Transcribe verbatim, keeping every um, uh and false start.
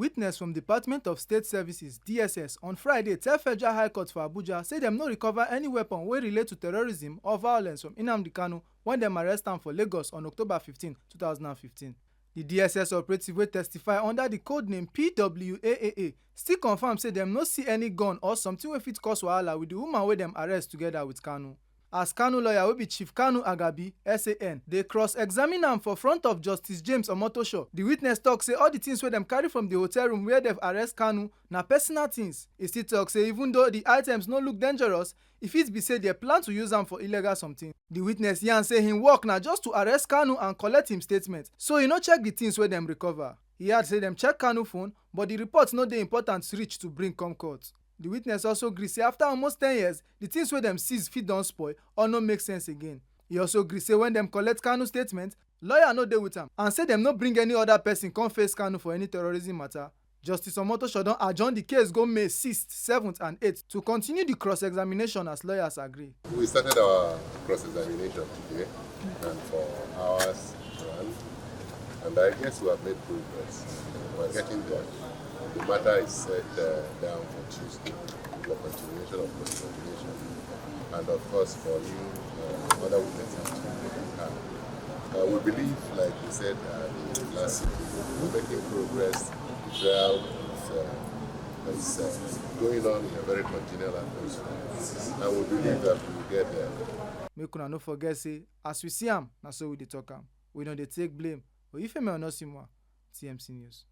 Witness from Department of State Services, D S S, on Friday tell Federal High Court for Abuja say dem no recover any weapon wey relate to terrorism or violence from Nnamdi Kanu when dem arrest am for Lagos on October fifteen, two thousand and fifteen. The D S S operative wey testify under the code name P W A A A still confirm say dem no see any gun or something wey fit cause wahala with the woman wey dem arrest together with Kanu. As Kanu lawyer wey be Chief Kanu Agabi, S A N, dey cross-examine am for front of Justice James Omotosho, the witness talk say all the things wey dem carry from the hotel room where dem arrest Kanu na personal things. E still talk say even though the items no look dangerous, e fit be say dem plan to use am for illegal something. The witness yarn say him work na just to arrest Kanu and collect him statement, so e no check the things wey dem recover. E add say dem check Kanu phone, but the report no dey important reach to bring come court. The witness also gree say after almost ten years, the things wey dem seize fit don spoil or no make sense again. E also gree say when dem collect Kanu statement, lawyer no dey with am and say dem no bring any other person come face Kanu for any terrorism matter. Justice Omotosho don adjourn the case go May sixth, seventh and eighth to continue the cross-examination as lawyers agree. We started our cross-examination today and for hours ran, and I guess we have made progress. We're getting there. The matter is set uh, down for Tuesday for continuation of cross-examination, and of course for new uh, other witnesses to be heard. Uh, we believe, like we said uh, the last sitting, we're making progress. The trial is, uh, is uh, going on in a very congenial atmosphere, and we believe that we will get there. Make una no forget say as we see am, na so we dey talk am. We no dey take blame. Oyefemi Onosimwa, T M C News.